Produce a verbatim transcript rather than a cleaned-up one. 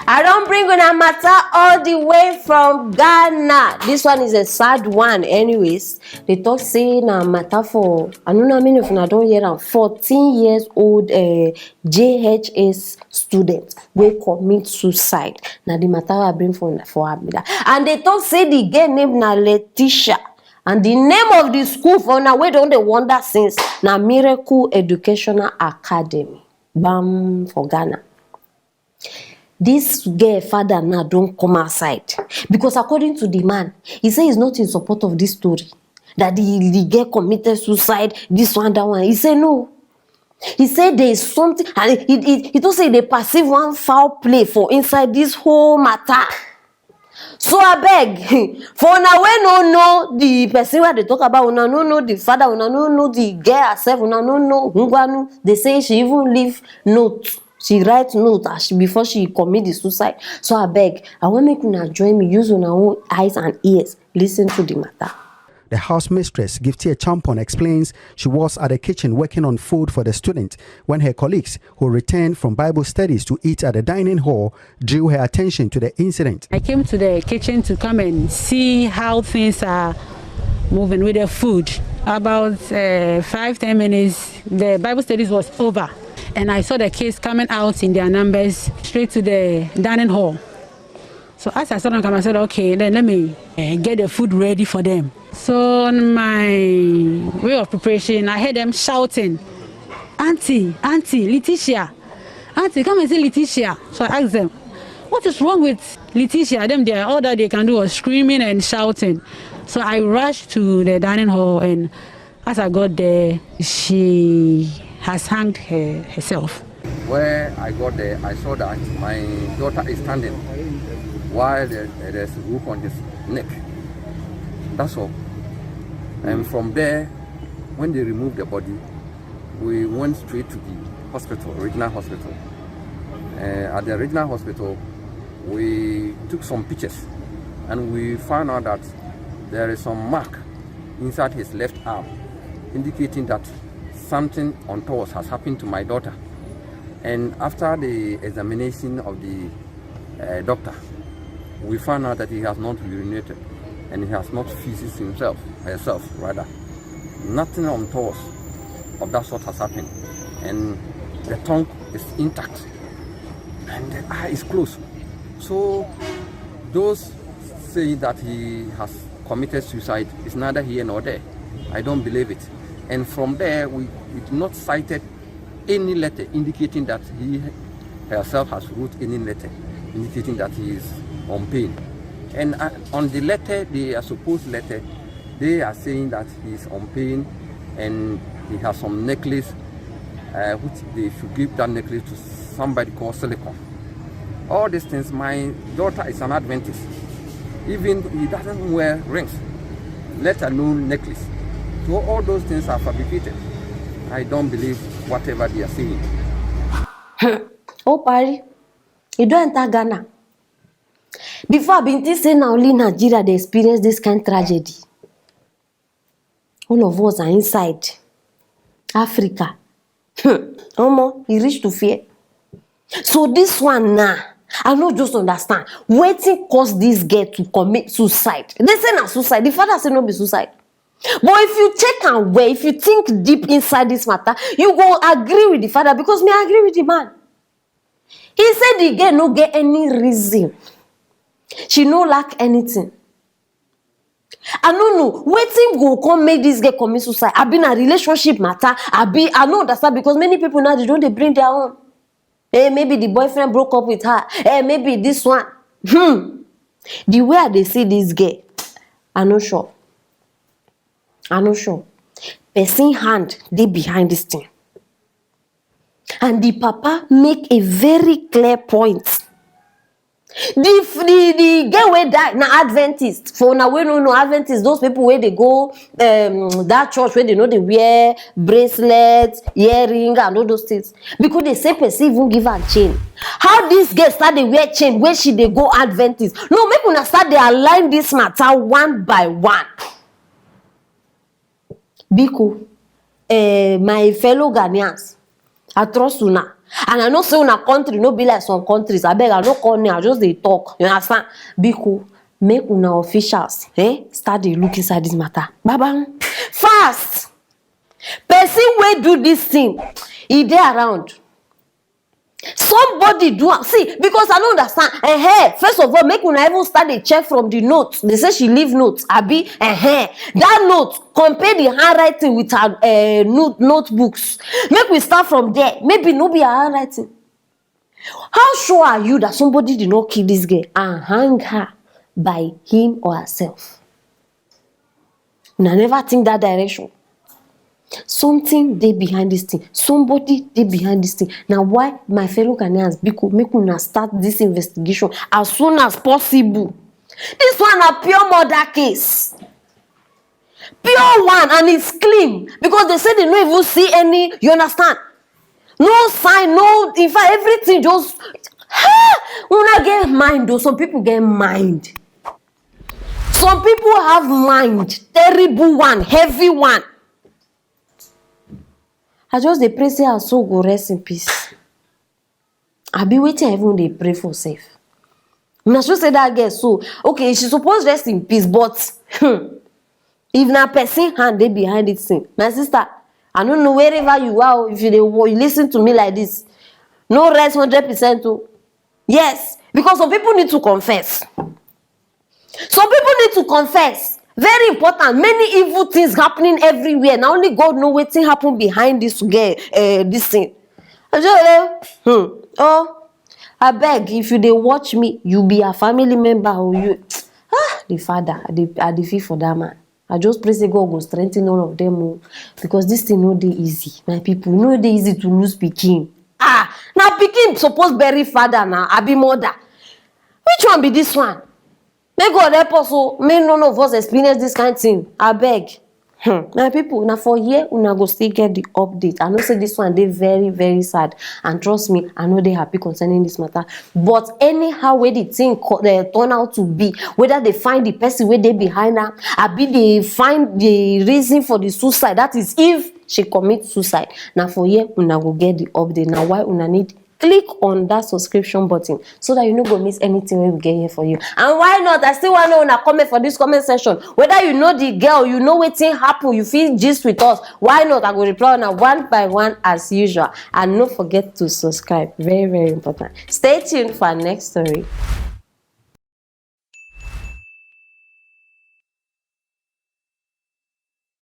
I don bring una matter all the way from Ghana. This one is a sad one. Anyways, they talk say na matter for, I no know how many of una don hear am, fourteen years old uh, J H S student wey commit suicide. Na the matter I bring for for Abida. And they talk say the girl name na Letitia. And the name of the school for una wey don dey wonder since na Miracle Educational Academy. Bam for Ghana. This girl father now don come outside, because according to the man, he say he's not in support of this story, that the the girl committed suicide, this one, that one. He say no. He say there is something, and he he he don say they perceive one foul play for inside this whole matter. So abeg, for una wey no know the person wey I dey talk about, una no know the father, una no know the girl herself, una no know ngwanu, they say she even leave note, she write note as she before she commit the suicide. So abeg, I wan make una join me, use una own eyes and ears, listen to the matter. The house mistress, Gifty Champon, explains she was at the kitchen working on food for the student when her colleagues, who returned from Bible studies to eat at the dining hall, drew her attention to the incident. I came to the kitchen to come and see how things are moving with the food. About uh, five ten minutes, the Bible studies was over, and I saw the kids coming out in their numbers straight to the dining hall. So as I saw them come, I said, okay, then let me uh, get the food ready for them. So on my way of preparation, I heard them shouting, "Auntie, Auntie, Letitia, Auntie, come and see Letitia." So I asked them, "What is wrong with Letitia?" Them there, all that they can do was screaming and shouting. So I rushed to the dining hall, and as I got there, she has hanged her, herself. Where I got there, I saw that my daughter is standing while there, there's rope on his neck. That's all. And from there, when they removed the body, we went straight to the hospital, regional hospital. Uh, at the regional hospital, we took some pictures and we found out that there is some mark inside his left arm, indicating that something untoward has happened to my daughter. And after the examination of the uh, doctor, we found out that he has not urinated and he has not feces himself, herself rather. Nothing untoward of that sort has happened. And the tongue is intact and the eye is closed. So those saying that he has committed suicide is neither here nor there. I don't believe it. And from there, we, we did not cited any letter indicating that he herself has wrote any letter indicating that he is on pain. And uh, on the letter, the uh, supposed letter, they are saying that he is on pain and he has some necklace uh, which they should give that necklace to somebody called Silicon. All these things, my daughter is an Adventist. Even he doesn't wear rings, let alone necklace. So all those things are fabricated. I don't believe whatever they are saying. Oh, Paris, you don enter Ghana. Before, I bin think say na only Nigeria dey experience this kind tragedy. All of us are inside Africa. Hmm. Omo, e reach to fear. So this one now, I no just understand wetin cause this girl to commit suicide. They say na suicide. The father say no be suicide. But if you check am well, if you think deep inside this matter, you go agree with the father, because me, I agree with the man. He say the girl no get any reason. She no lack anything. I no know wetin go come make this girl commit suicide. Abi na relationship matter. Abi I no understand, because many people now, they don dey bring their own. Eh, maybe the boyfriend broke up with her. Eh, maybe this one. Hmm. The way I dey see this girl, I no sure. I no sure. Person hand dey behind this thing. And the papa make a very clear point. The the the girl wey die na Adventist. For una wey no know, Adventist, those people wey dey go um, that church wey dey no dey wear bracelet, earring, and all those things. Because they say person even give am chain. How this girl start dey wear chain when she dey go Adventist? No, make una start dey align this matter one by one. Biko, eh, my fellow Ghanaians, I trust una. And I know say una country no be like some countries. Abeg, I no call name, I just dey talk. You understand? Biko, make una officials, eh, start dey look inside this matter. Baba, fast! Person wey do this thing, e dey around. Somebody do am. See, because I no understand. Eh, first of all, make una even start dey check from the note. They say she leave note, abi? Eh, that note, compare the handwriting with her, eh, note, notebooks. Make we start from there. Maybe no be her handwriting. How sure are you that somebody did not kill this girl and hang her by him or herself? Una never think that direction. Something dey behind this thing. Somebody dey behind this thing. Na why, my fellow Ghanaians, biko, make una start this investigation as soon as possible. This one na pure murder case. Pure one, and it's clean because they say they no even see any, you understand? No sign, no, in fact, everything just, ha! Una get mind though. Some people get mind. Some people have mind, terrible one, heavy one. I just dey pray say her soul go rest in peace. Abi wetin I even dey pray for sef? Una sure say that girl so, okay, she suppose rest in peace, but, hmm, if na person hand dey behind this thing, my sister, I no know wherever you are o, if you dey wo-, you listen to me like this, no rest hundred percent o. Yes, because some people need to confess. Some people need to confess. Very important. Many evil things happening everywhere. Na only God know wetin happen behind this girl, eh, this thing. I just, eh, hmm. Oh, abeg, if you dey watch me, you be a family member o, you, ah, the father, I dey, I dey feel for that man. I just pray say God go strengthen all of them o, because this thing no dey easy, my people. No dey easy to lose pikin. Ah, na pikin suppose bury father na, abi mother. Which one be this one? May God help us o, may none of us experience this kind thing. Abeg. Hmm. My people, na for here una go still get the update. I know say this one dey very, very sad, and trust me, I no dey happy concerning this matter. But anyhow wey the thing co-, eh, turn out to be, whether they find the person wey dey behind am, abi they find the reason for the suicide, that is if she commit suicide, na for here una go get the update. Na why una need click on that subscription button so that you no go miss anything wey we get here for you. And why not, I still wan know una comment for this comment section, whether you know the girl, you know wetin happen, you fit gist with us. Why not, I go reply una one by one as usual. And no forget to subscribe, very, very important. Stay tuned for our next story.